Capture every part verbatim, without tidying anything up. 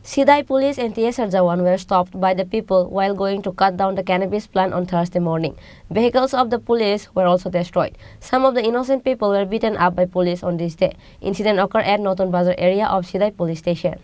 Sidai police and T S R jawan were stopped by the people while going to cut down the cannabis plant on Thursday morning. Vehicles of the police were also destroyed. Some of the innocent people were beaten up by police on this day. Incident occurred at Notun Bazar area of Sidai police station.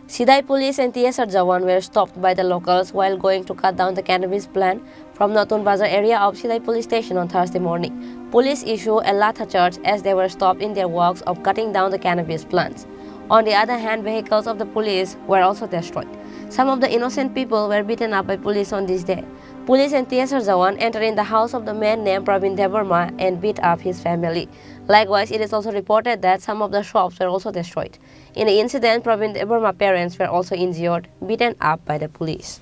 Sidai police and T S R jawan were stopped by the locals while going to cut down the cannabis plant from Notun Bazar area of Sidai police station on Thursday morning. Police issued a latha charge as they were stopped in their works of cutting down the cannabis plants. On the other hand, vehicles of the police were also destroyed. Some of the innocent people were beaten up by police on this day. Police and T S R jawan entered in the house of the man named Pravin Debbarma and beat up his family. Likewise, it is also reported that some of the shops were also destroyed. In the incident, Pravin Debbarma parents were also injured, beaten up by the police.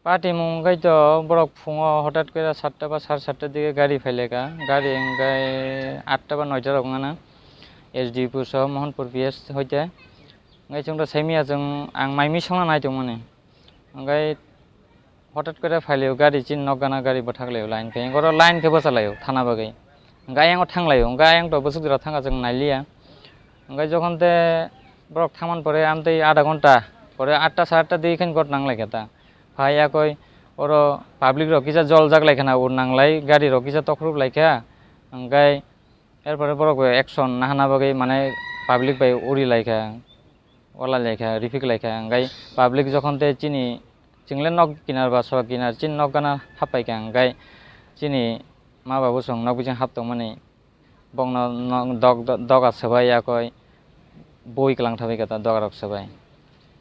Party mung wngkhe to borok phungo hotat kore satta ba sar satta dige gari phaileka. Gari wngkhe atta ba noita rok wngana. S D P so Mohanpur P S hoite. Wngkhe chwng to saimanya chwng ang mai misongna nai tongmani. Wngkhe hotat kore phailio gari chini nok gana gari bwthak laio line khe. Oro line khe bwchalaio thana bagwi. Wngkhe ayang thanglaio. Wngkhe ayang to bwswk jora thangkha chwng nailiya. Wngkhe jokhon te borok thangman pore amtwi adha ghonta pore atta sar atta dige khe got nang laikha ta. Phai yakoi oro public rok kisa joljak laikha na, ur nanglai gari rok kisa tokhrup laikha, hwnkhe er pore borok bai action nahana bagwi mane public bai uri laikha, walai laikha, rifik laikha, hwnkhe public jokhon tei chini chwngla nok kinar ba sora kinar chini nok gana happaikha, hwnkhe chini ma babu chwng nok bising hap tongmani. Bokno no dog, dog, doga swbai yakoi bui kwlang thabai khe ta doga rok swbai.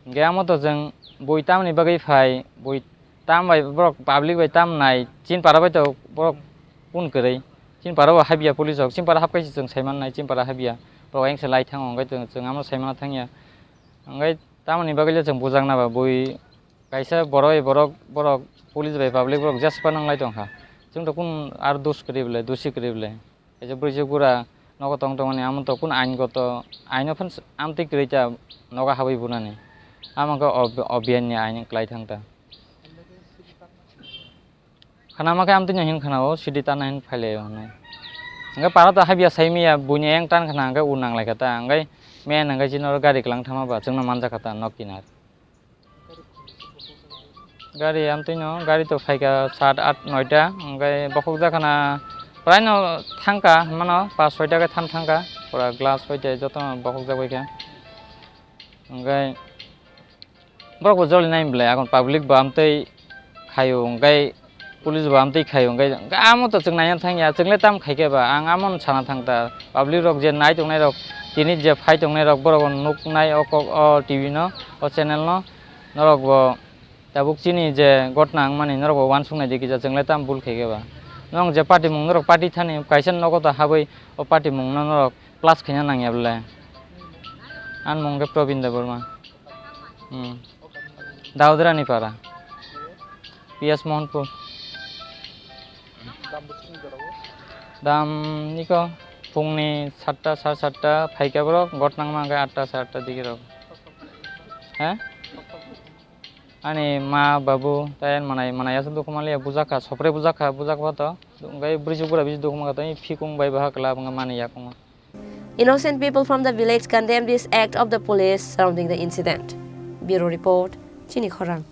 Hwnkhe amo to chwng bui tamni bagwi phai, bui tam bai borok public bai tam nai, chini para bai to borok kun kwrwi. Chini para bo habya police rok, chini para hapkai se chwng sai man nai, chini para habya. Borok ayang se lai thango, hwnkhe chwng, chwng amo sai mana thangya. Hwnkhe tamoni bagwi le chwng bujakna ba bui kaisa borok bai borok, borok police bai public borok jespa nanglai tongkha. Chwng to kun ar dos kwrwi bwle, dosi kwrwi bwle. Kaisa bwrwi se gura nogo tong tongmani, amo to kun ain goto, aino phan amtwi kwrwi ta nogo habwi bunani. Amo khe ob-, obiyan ni ain kwlai thang ta. Khana ma khe amtwi no hin khana o, sidi tana hin phailai o hinwi. Hwnkhe para to habya sai miya, buini ayang tan khana hwnkhe u nang lai kha ta, hwnkhe men hwnkhe chini oro gari kwlang thangma ba chwngno manjak kha ta nok kinar. Gari amtwino, gari to phaikha sat, at, noita, hwnkhe bokhokjak khana, praino thangkha, hwnmano pas, soita khe tham thangkha, pura glass hoite jotono bokhokjak baikha. Hwnkhe borokbo joli nai belai, akon public bo amtwi khaio, hwnkhe police bo amtwi khaio, hwnkhe amo to chwng naina thangya, chwngle tam khaikhe ba, ang amo sana thangta, public rok je nai tongnai rok, tini je phai tongnai rok, borok nuknai o kok, o T V no, o channel no, norok bo tabuk chini je gotna wngmani norok bo uansuk nai di kisa, chwngle tam bul khaikhe ba. Norok je party mung norok party thani kaisa nogo to habwi o party mung no norok plus khaina nangya bwle. Ani mung khe Probin Debbarma. Hmm. Daudrani para. P S Mohanpur. Dam niko phungni satta, sar satta phaikha borok, gotnangma hwnkhe atta, sar atta digi rok. He? Ani ma, babu, tei ani manai, manai aswk dukhu manliya, bujakha, sopre bujakha, bujakha to. Hwnkhe bwrwi bura bisi dukhu mankha, tei phikung bai bahai kwlap wngkha manwi yakungma. Innocent people from the village condemn this act of the police surrounding the incident. Bureau report, Chini Khorang.